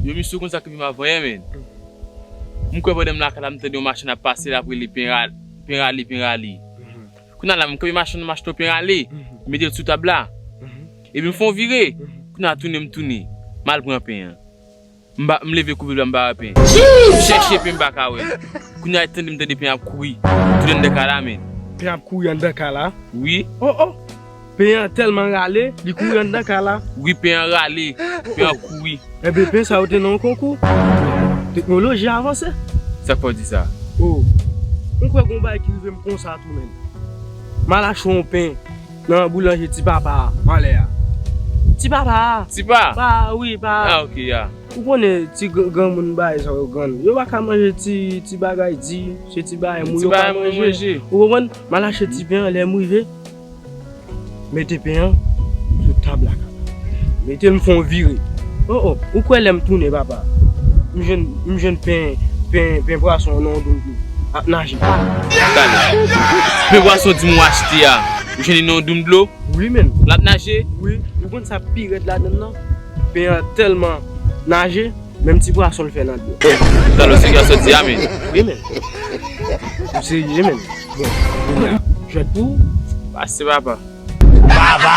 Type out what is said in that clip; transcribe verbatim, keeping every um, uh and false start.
Yo, misye konn sa k rive m avan yè, men. M kwè pandan m lakay la, m tande yon machann ap pase, l ap rele pen ra-, pen rale, pen rale. Kounye a la, m kanpe machann nan, m achte yon pen rale, m mete l sou tab la. Epi m fè yon vire. Kounye a tounen, m tounen. M al pran pen an. M pa, m leve kouvèl la, m pa wè pen. M chèche pen, m pa ka wè. Kounye a tande, m tande pen ap kouri. Tounen anndan kay la, men. Pen ap kouri anndan kay la? Wi. Oh, oh. Pen an tèlman rale, li kouri anndan kay la. Wi, pen an rale. Pen an kouri. Enben, pen sa yo te nan yon konkou. Teknoloji avanse. Sa k fè w di sa? Oh. M kwè gon bagay ki rive m konsa tou, men. M al achte yon pen nan boulanje ti papa a, anlè a. Ti papa a. Ti pa? Pa, wi, pa. Ah, ok, ya. Ou konnen ti gr-, granmoun bagay sa yo grann. Yo pa ka manje ti, ti bagay di, se ti bagay mou yo ka manje. Ou konprann? M al achte ti pen an, lè m rive, mete pen an sou tab la. Mete l, m fè yon vire. Oh, oh, ou kwè lè m tounen, papa? M jwenn, m jwenn pen, pen, pen pwason nan yon doum dlo ap naje. Gade. Pen pwason di m ou achte a, ou jwenn li nan yon doum dlo? Wi, men. L ap naje? Wi. Ou konn sa pi rèd ladann nan? Pen an tèlman naje, menm ti pwason l fè nan dlo. Talè se sa w di a, men. Wi, men. M serye, men. Bon, kounye a, jwèt pou ou. Pase, papa. Baba!